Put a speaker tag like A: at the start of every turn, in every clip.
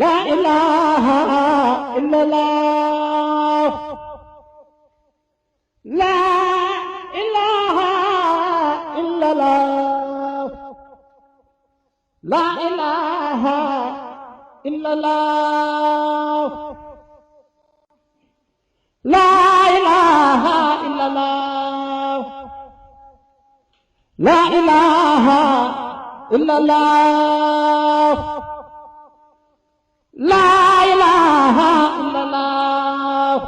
A: لا إله إلا الله لا إله إلا الله لا إله إلا الله لا إله إلا الله لا إله إلا الله لا إله إلا الله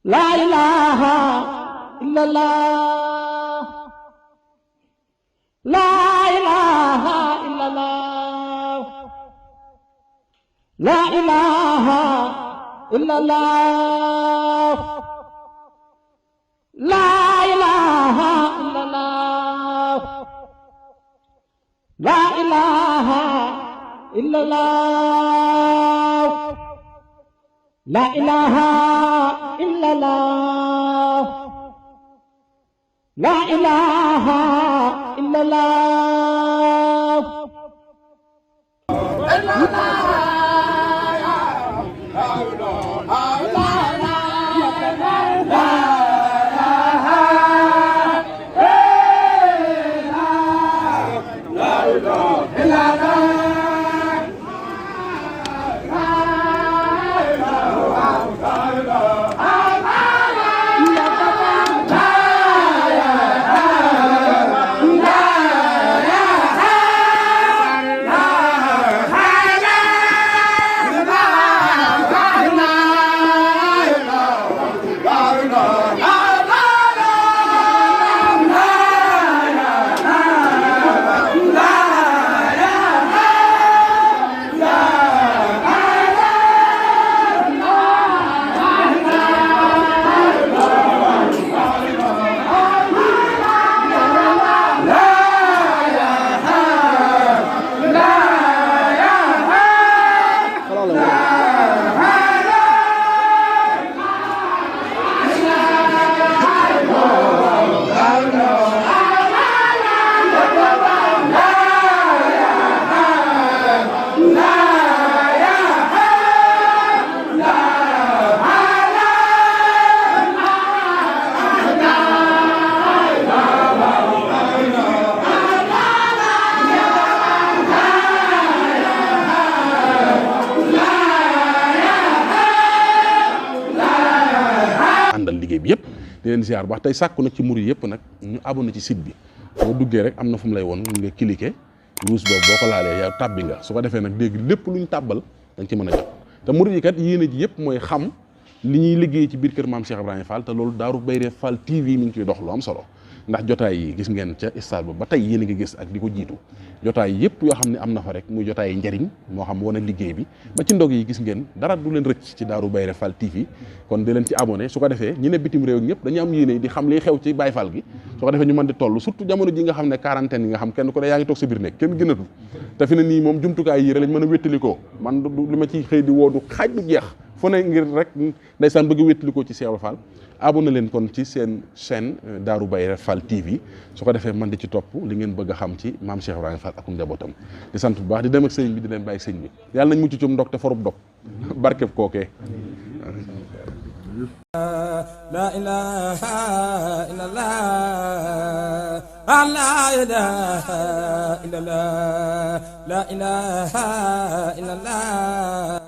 A: لا إله إلا الله لا إله إلا الله لا إله إلا الله لا إله إلا الله لا إله إلا الله لا إله إلا الله لا إله إلا الله
B: liggéey bi yëpp di leen ziar bu baax tey sàkku nag ci murid yëpp nag ñu abonné ci site bi boo duggee rek am na fu mu lay woon nga cliquer ruus boobu boo ko laalee yow tàbbi nga su ko defee nag léegi lépp luñ tàbbal dañ ci mën a jot te murid yi kat yéene ji yëpp mooy xam li ñuy liggéey ci biir kër maam Cheikh Ibrahima Fall te loolu Darou Bayré Fall TV mi ngi ciy dox lu am solo ndax jotaay yi gis ngeen ca stade ba tey yéen a ngi gis ak di ko jiitu jotaay yëpp yoo xam ne am na fa rek muy jotaay njariñ moo xam wane liggéey bi ba ci ndog yi gis ngeen dara du leen rëcc ci Darou Bayré Fall TV kon di leen ci abonné su ko defee ñi ne bitim réew ñëpp dañu am yéene di xam liy xew ci Baye Fall gi su ko defee ñu mën di toll surtout jamono ji nga xam ne quarantaine yi nga xam kenn ko ne yaa ngi toog sa biir nekk kenn gënatul te fi ne nii moom jumtukaay yi rek lañ mën a wéttalikoo man li ma ciy xëy di woo du xaaj du jeex fu ne ngir rek ndeysaan bëgg wéttalikoo ci Cheikh Fall abonné leen kon ci seen chaîne Darou Bayré Fall TV su ko defee man di ci topp li ngeen bëgg a xam ci maam Cheikh Ibrahima Fall ak njabootam di sant bu baax di dem ak sëñ bi di leen bàyyi sëñ bi yàlla nañ mucc ci ndog te forub dog barkeb kookee
C: la ilaha illallah la ilaha illallah la ilaha illallah